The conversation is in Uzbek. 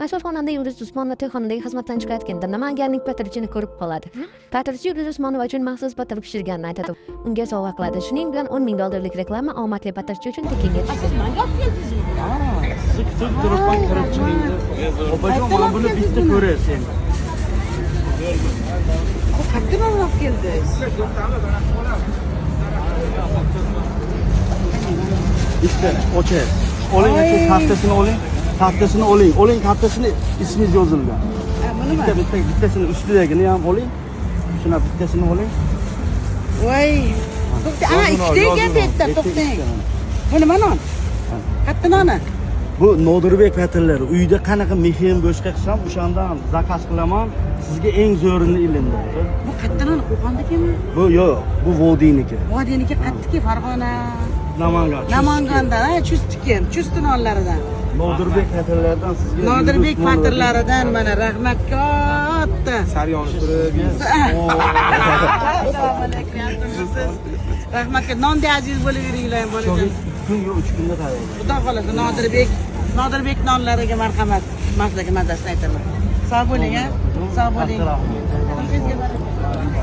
Mashhur xonanda Yulduz Usmonova to'yxonadagi xizmatdan chiqayotganda namanganlik patirchini ko'rib qoladi. Patirchi Yulduz Usmonova uchun maxsus patir pishirganini aytadi. Unga sovg'a qiladi. Shuning bilan 10 ming dollarlik reklama omadli patirchi uchun tekinga tushdi. Siz manga olib keldingizmi? Sizni kutib turibman, kirib chiqing deb. Opajon, mana buni bitta ko'rasiz endi. Qayerdan olib keldingiz? Bitta ochasiz. Oling, aka, kartasini oling. Kartasini oling. Oling, kartasini, ismingiz yozilgan. Ha, bunimi? Bitta bitta bittasini, ustidagini ham oling. Shuna bittasini oling. Voy. To'xta, ana ikkita ekan bu yerda, to'xtang. Bu nima non? Qayerda noni? Bu Nodirbek patirlari. Uyda qanaqa mexem boshqa qilsam, o'shandan zakaz qilaman. Sizga eng zo'rini ilindi. Bu qayerda noni? Qo'qondikimi? Bu yo'q, bu Vodiyniki. Vodiyniki qayerdiki? Farg'ona. Namangan. Namangandan, ha, Chustiki, Chusti nonlaridan. Nodirbek patirlaridan sizga Nodirbek Yulduz Usmonova- patirlaridan mana rahmat katta. Saryoni surib. Assalomu alaykum. Rahmatga nonday aziz bo'lib yuringlar, bolajon. 2 kun yo 3 kunda tayyor. Xudo xohlasa Nodirbek nonlariga marhamat. Maslaga mazasini aytaman. Sog' bo'ling, ha. Sog' bo'ling. Katta rahmat. Sizga baraka.